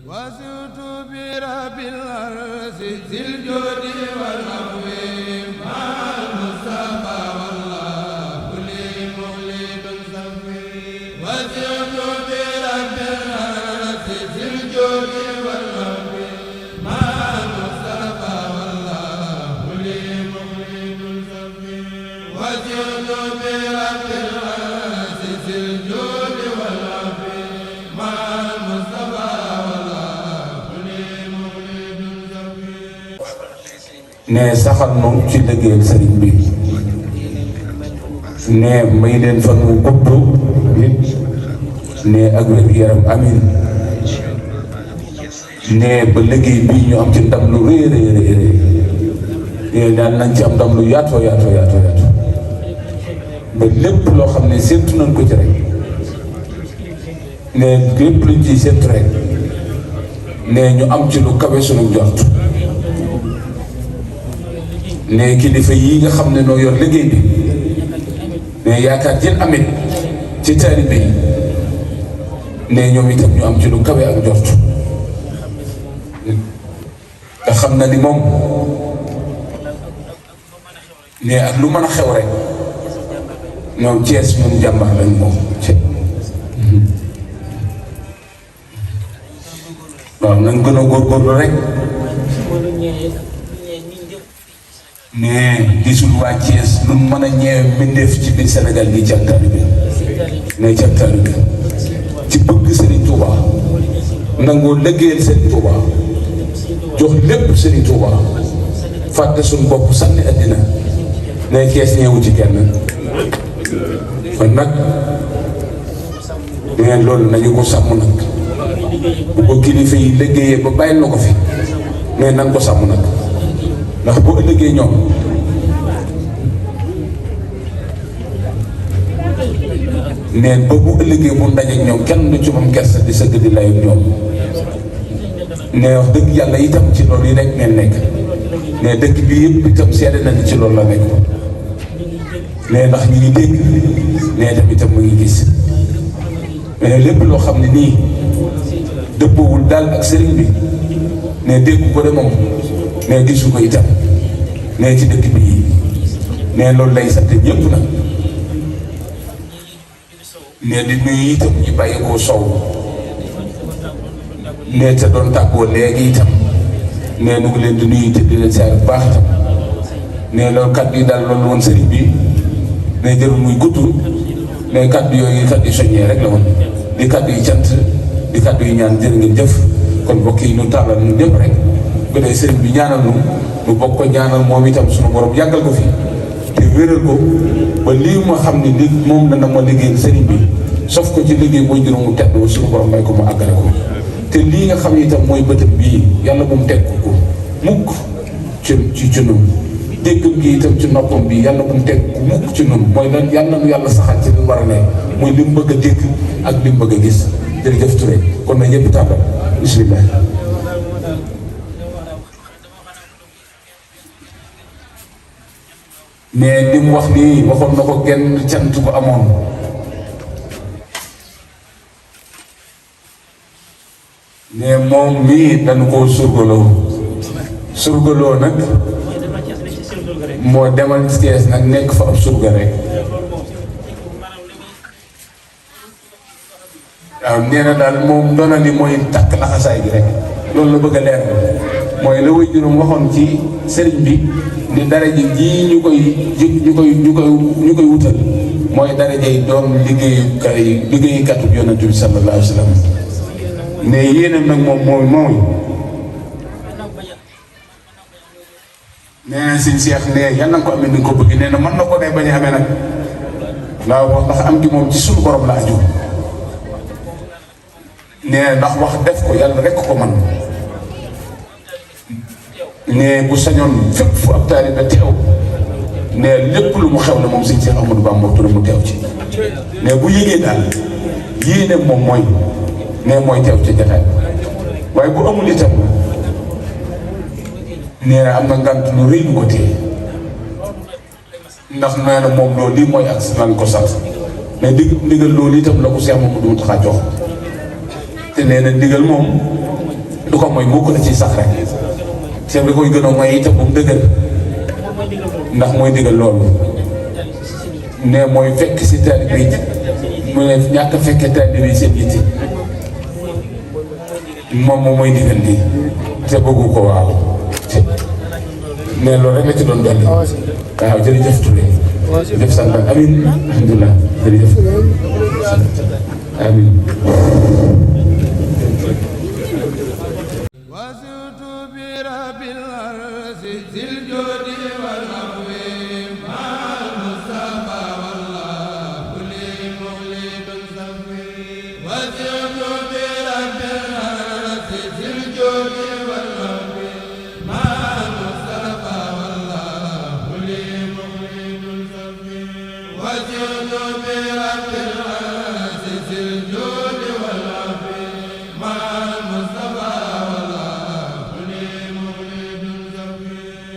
وسرت برب الأرض ذي الجود والعفو مع المصطفى والله لي مولد سفي وسرت برب الأرض ذي الجود والعفو مع المصطفى والله لي مولد سفي وسرت برب الأرض ذي الجود والعفو مع المصطفى ne saxal nu ci liggéeyal sëriñ bi ne may leen fan wu gudd nit ne ak wér yaram amin ne ba liggéey bii ñu am ci ndam lu rëy rëy rëy ne daal nañ ci am ndam lu yaatoo ba lépp loo xam ne séntu nañ ko ci rek ne lépp luñ ciy séntu rek ne ñu am ci lu kawe sunu njort ne kilifa yii nga xam ne noo yor liggéey bi ne yaakaar jën amit ci taalibe yi ne ñoom itam ñu am ci lu kawe ak njort nga xam na ni moom ne ak lu mën a xew rek ñoom Cees moom jàmbaar lañ moom waaw nañ gën a góorgóorlu rek ne gisul waa Thiès lu mën a ñeewe mbindeef ci biir Sénégal gi ci ak taalibe ne ci ak taalibe ci bëgg Serigne Touba nangoo liggéeyal Serigne Touba jox lépp Serigne Touba fàtte suñu bopp sànni àddina ne Thiès ñeewu ci kenn kon nag ne loolu nañu ko sàmm nag bu ko kilifa yi liggéeyee ba bàyyil na ko fi ne nan ko sàmm nag ndax boo ëllëgee ñoom neen ba bu ëllëgee bu ndajeek ñoom kenn du ci moom kersa di sëgg di layu ñoom ne wax dëgg yàlla itam ci loolu yi rek ngeen nekk ne dëkk bi yëpp itam seede na ni ci loolu la nekk ne ndax ñu ngi dégg ne tam itam mu ngi gis mais lépp loo xam ne nii dëppoowul daal ak sëriñ bi ne dégg ko de moom ne gisu ko itam ne ci dëkk bi ne loolu lay sant ñëpp nag ne di nuyu itam ñu bàyyi ko sow ne te doon tàggoo léegi itam ne nu ngi leen di nuyu te di leen siyaar bu baax itam ne loolu kàddu yi daal loolu woon sëriñ bi ne jarul muy gudd ne kàddu yooyu kàddu yi soññee rek la woon di kàddu yi cant di kàddu yi ñaan jërë ngeen jëf kon mbokk yi ñu tàllal ñu ñëpp rek bu dee sëriñ bi ñaanal nu bokk ko ñaanal moom itam suñu borom yàggal ko fi te wéral ko ba lii ma xam ne li moom dana ma liggéeyal sëriñ bi sof ko ci liggéey booy juróomu tedd suñu borom may ko mu àggale ko te lii nga xam ne itam mooy bëtëm bii yàlla bu mu teg ko mukk ci nun déggam gi itam ci noppam bi yàlla bu mu teg ko mukk ci nun mooy lan yàlla nu yàlla saxal ci li war a ne mooy li mu bëgg a dégg ak li mu bëgg a gis jërëjëf Touré kon na ñëpp tàmbal bismillah mais li mu wax nii waxoon na ko genn cant bu amoon ne moom mii dañu koo surgaloo nag moo demal Thiès nag nekk fa ab surga rek waaw nee na daal moom doona ni mooy takk laxasaay gi rek loolu la bëgg a leer mooy la way juróom waxoon ci sëriñ bi ni daraja ji ñu koy wutal mooy daraja yi doon liggéeykatu yonent bi sallallahu alayhi wa sallam ne yéenam nag moom mooy nee na sëñ Cheikh ne yal na ko amee ni ko bëgg nee na mën na ko day bañ a amee nag waaw wax ndax am gi moom ci suñu borom la aju nee ndax wax def ko yàlla rek ko man ne bu sañoon fépp fu ab taalibe teew ne lépp lu mu xew la moom sëñ Cheikh Ahmadou Bamba Touré mu teew ci ne bu yégee daal yéene moom mooy ne mooy teew ci jataay waaye bu amul itam nee na am na ngant lu rëy lu ko téye ndax nee na moom loolu lii mooy ak nan ko sant mais ndigal loolu itam la ko Cheikh Mamadou Mountakha jox te nee na ndigal moom du ko mooy mukk na ci sax rek seen da koy gën a mooy itam bu mu dëgër ndax mooy digal loolu ne mooy fekk si taalibe yi mu ne ñàkk a fekkee taalibe yi seen yitte moom mooy digal lii te bëggu ko waaw ne loolu rek la ci doon dolli waaw jërëjëf Touré jërëjëf sant amin alhamdulilah jërëjëf amin وسوت برب العرش ذي الجود